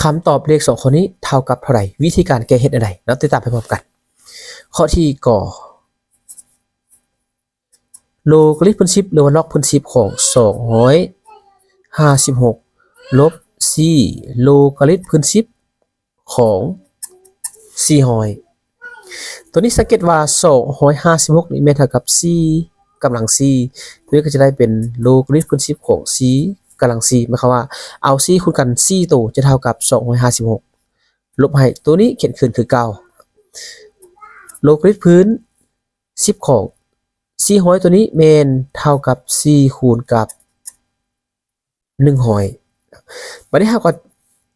ຄຳຕອບເລກສອງຂໍ້ນີ້ເທົ່າກັບເທົ່າໃດ? ວິທີການແກ້ເຮັດແນວໃດເນາະ? ຕິດຕາມໄປພ້ອມກັນ. ຂໍ້ທີ ກ. ໂລກາລິດພື້ນສິບ ຫຼືວ່າລັອກພື້ນສິບຂອງສອງຮ້ອຍຫ້າສິບຫົກ ລົບ C ໂລກາລິດພື້ນສິບຂອງສີ່ຮ້ອຍ. ຕົວນີ້ສັງເກດວ່າສອງຮ້ອຍຫ້າສິບຫົກນີ້ແມ່ນເທົ່າກັບສີ່ກຳລັງສີ່ ຕົວນີ້ກໍຈະໄດ້ເປັນໂລກາລິດພື້ນສິບຂອງສີ່ກຳລັງສີ່ ໝາຍຄວາມວ່າເອົາສີ່ຄູນກັນສີ່ໂຕຈະເທົ່າກັບສອງຮ້ອຍຫ້າສິບຫົກ ລົບໃຫ້ຕົວນີ້ຂຽນຄືນຄືເກົ່າ ໂລກາລິດພື້ນສິບຂອງສີ່ຮ້ອຍຕົວນີ້ແມ່ນເທົ່າກັບສີ່ຄູນກັບໜຶ່ງຮ້ອຍ. ບາດນີ້ເຮົາກໍ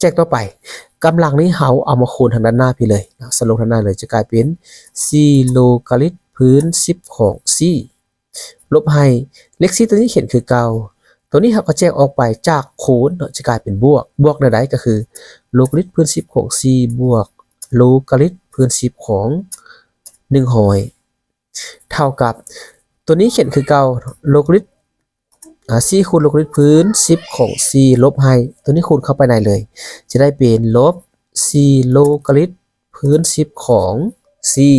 ແຈກຕໍ່ໄປ ກຳລັງນີ້ເຮົາເອົາມາຄູນທາງດ້ານໜ້າພີ້ເລີຍເນາະ ສະລົງທາງໜ້າເລີຍ ຈະກາຍເປັນສີ່ໂລກາລິດພື້ນສິບຂອງສີ່ ລົບໃຫ້ເລກສີ່ຕົວນີ້ຂຽນຄືເກົ່າ ຕົວນີ້ເຮົາກໍແຈກອອກໄປຈາກຄູນເນາະ ຈະກາຍເປັນບວກ ບວກແນວໃດ? ກໍຄືໂລກາລິດພື້ນສິບຂອງສີ່ບວກໂລກາລິດພື້ນສິບຂອງໜຶ່ງຮ້ອຍ ເທົ່າກັບ ຕົວນີ້ຂຽນຄືເກົ່າ ໂລກາລິດ ອາ ສີ່ຄູນໂລກາລິດພື້ນສິບຂອງສີ່ ລົບໃຫ້ ຕົວນີ້ຄູນເຂົ້າໄປໃນເລີຍ ຈະໄດ້ເປັນລົບສີ່ໂລກາລິດພື້ນສິບຂອງສີ່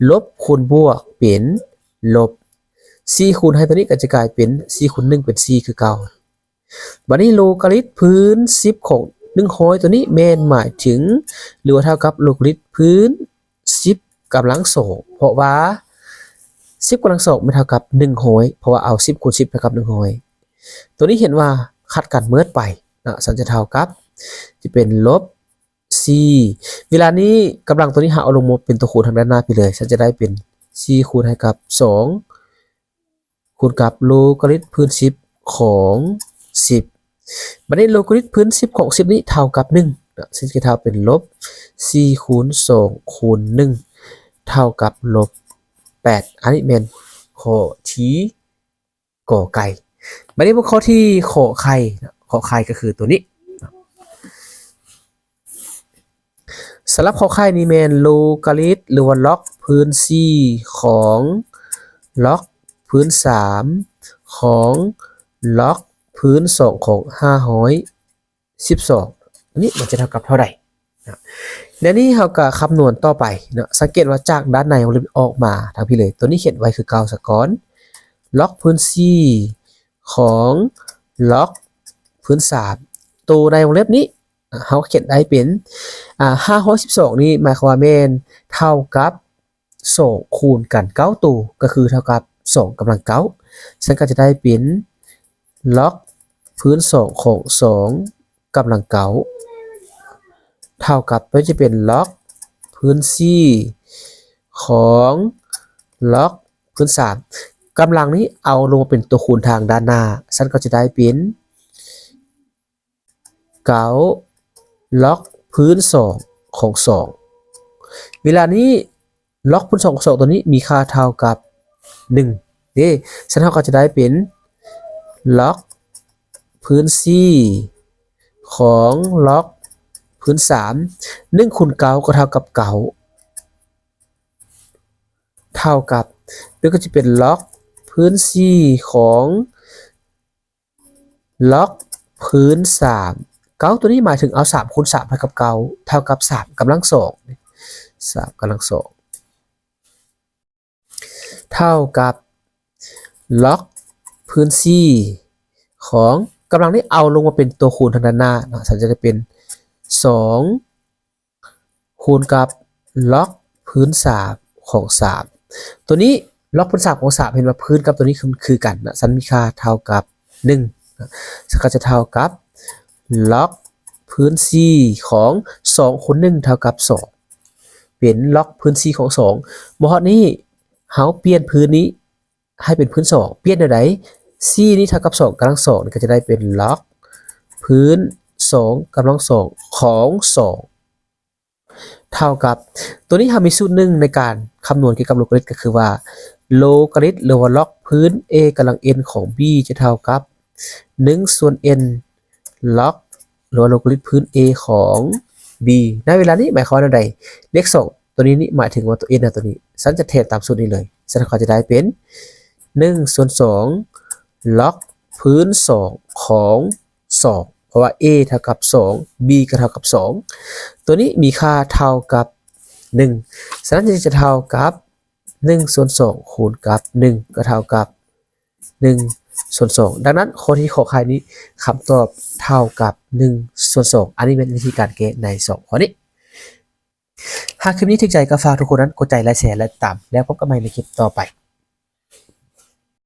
ລົບຄູນບວກເປັນລົບ ສີ່ຄູນໃຫ້ຕົວນີ້ກໍຈະກາຍເປັນສີ່ຄູນໜຶ່ງເປັນສີ່ຄືເກົ່າ. ບາດນີ້ໂລກາລິດພື້ນສິບຂອງໜຶ່ງຮ້ອຍຕົວນີ້ແມ່ນໝາຍເຖິງ ຫຼືວ່າເທົ່າກັບໂລກາລິດພື້ນສິບກຳລັງສອງ ເພາະວ່າສິບກຳລັງສອງແມ່ນເທົ່າກັບໜຶ່ງຮ້ອຍ ເພາະວ່າເອົາສິບຄູນສິບເທົ່າກັບໜຶ່ງຮ້ອຍ ຕົວນີ້ເຫັນວ່າຂັດກັນເໝິດໄປເນາະ ສັນຈະເທົ່າກັບ ຈະເປັນລົບສີ່ ເວລານີ້ກຳລັງຕົວນີ້ເຮົາເອົາລົງມາເປັນຕົວຄູນທາງດ້ານໜ້າພີ້ເລີຍ ສັນຈະໄດ້ເປັນສີ່ຄູນໃຫ້ກັບສອງ ຄູນກັບໂລກາລິດພື້ນສິບຂອງສິບ ບາດນີ້ໂລກາລິດພື້ນສິບຂອງສິບນີ້ເທົ່າກັບໜຶ່ງເນາະ ເຊິ່ງຈະເທົ່າເປັນລົບສີ່ຄູນສອງຄູນໜຶ່ງ ເທົ່າກັບລົບແປດ ອັນນີ້ແມ່ນຂໍ້ທີ ກ ໄກ່. ບາດນີ້ມາຂໍ້ທີ ຂ ໄຂ່ເນາະ ຂ ໄຂ່ກໍຄືຕົວນີ້. ສຳລັບ ຂ ໄຂ່ນີ້ແມ່ນໂລກາລິດ ຫຼືວ່າລັອກພື້ນສີ່ຂອງລັອກພື້ນສາມຂອງລັອກພື້ນສອງຂອງຫ້າຮ້ອຍສິບສອງ ອັນນີ້ມັນຈະເທົ່າກັບເທົ່າໃດ? ແນວນີ້ເຮົາກໍຄຳນວນຕໍ່ໄປເນາະ ສັງເກດວ່າຈາກດ້ານໃນວົງເລັບອອກມາທາງພີ້ເລີຍ ຕົວນີ້ຂຽນໄວ້ຄືເກົ່າສາກ່ອນ ລັອກພື້ນສີ່ຂອງລັອກພື້ນສາມ ໂຕໃນວົງເລັບນີ້ ເຮົາຂຽນໄດ້ເປັນ ອາ ຫ້າຮ້ອຍສິບສອງນີ້ ໝາຍຄວາມວ່າແມ່ນເທົ່າກັບສອງຄູນກັນເກົ້າໂຕ ກໍຄືເທົ່າກັບສອງກຳລັງເກົ້າ ຊັ້ນກໍຈະໄດ້ເປັນລັອກພື້ນສອງຂອງສອງກຳລັງເກົ້າ ເທົ່າກັບ ກໍຈະເປັນລັອກພື້ນສີ່ຂອງລັອກພື້ນສາມ ກຳລັງນີ້ເອົາລົງມາເປັນຕົວຄູນທາງດ້ານໜ້າ ຊັ້ນກໍຈະໄດ້ເປັນ ເກົ້າລັອກພື້ນສອງຂອງສອງ ເວລານີ້ລັອກພື້ນສອງຂອງສອງຕົວນີ້ມີຄ່າເທົ່າກັບໜຶ່ງເດ້ ຊັ້ນເຮົາກໍຈະໄດ້ເປັນລັອກພື້ນສີ່ຂອງລັອກພື້ນສາມ ໜຶ່ງຄູນເກົ້າກໍເທົ່າກັບເກົ້າ ເທົ່າກັບ ມັນກໍຈະເປັນລັອກພື້ນສີ່ຂອງ ລັອກພື້ນສາມ ເກົ້າຕົວນີ້ໝາຍເຖິງເອົາສາມຄູນສາມເທົ່າກັບເກົ້າ ເທົ່າກັບສາມກຳລັງສອງ ສາມກຳລັງສອງ ເທົ່າກັບລັອກພື້ນສີ່ຂອງ ກຳລັງນີ້ເອົາລົງມາເປັນຕົວຄູນທາງດ້ານໜ້າເນາະ ຊັ້ນຈະໄດ້ເປັນສອງ ຄູນກັບລັອກພື້ນສາມຂອງສາມ ຕົວນີ້ລັອກພື້ນສາມຂອງສາມ ເຫັນວ່າພື້ນກັບຕົວນີ້ຄື ຄືກັນນະ ຊັ້ນມີຄ່າເທົ່າກັບໜຶ່ງນະ ຊັ້ນກໍຈະເທົ່າກັບລັອກພື້ນສີ່ຂອງສອງຄູນໜຶ່ງເທົ່າກັບສອງ ເປັນລັອກພື້ນສີ່ຂອງສອງ ບໍ່ຮອດນີ້ ເຮົາປ່ຽນພື້ນນີ້ ໃຫ້ເປັນພື້ນສອງ ປ່ຽນແນວໃດ? ສີ່ນີ້ເທົ່າກັບສອງກຳລັງສອງ ນີ້ກໍຈະໄດ້ເປັນລັອກພື້ນສອງກຳລັງສອງຂອງສອງ ເທົ່າກັບ ຕົວນີ້ເຮົາມີສູດໜຶ່ງໃນການຄຳນວນກ່ຽວກັບໂລກາລິດ ກໍຄືວ່າ ໂລກາລິດ ຫຼືວ່າລັອກພື້ນ a ກຳລັງ n ຂອງ b ຈະເທົ່າກັບ ໜຶ່ງສ່ວນ n ລັອກ ຫຼືວ່າໂລກາລິດພື້ນ a ຂອງ b ໃນເວລານີ້ໝາຍຄວາມວ່າແນວໃດ? ເລກສອງຕົວນີ້ນີ້ໝາຍເຖິງວ່າຕົວ n ນະ ຕົວນີ້ ຊັ້ນຈະແທນຕາມສູດນີ້ເລີຍ ຊັ້ນເຮົາກໍຈະໄດ້ເປັນ ໜຶ່ງສ່ວນສອງ ລັອກພື້ນສອງຂອງສອງ ເພ າະວ່າ A ເທົ່າກັບສອງ B ກໍເທົ່າກັບສອງ ຕົວນີ້ມີຄ່າເທົ່າກັບໜຶ່ງ ສະນັ້ນຈຶ່ງຈະເທົ່າກັບໜຶ່ງສ່ວນສອງຄູນກັບໜຶ່ງກໍເທົ່າກັບໜຶ່ງສ່ວນສອງ ດັ່ງນັ້ນຂໍ້ທີ່ຂໍໄຂ່ນີ້ຄຳຕອບເທົ່າກັບໜຶ່ງສ່ວນສອງ ອັນນີ້ແມ່ນວິທີການແກ້ໃນສອງຂໍ້ນີ້. ຫາກຄລິບນີ້ຖືກໃຈກໍຝາກທຸກຄົນນັ້ນກົດໄລຄ໌ ແຊ ແລະ ຕິດຕາມ ແລ້ວພົບກັນໃໝ່ໃນຄລິບຕໍ່ໄປ.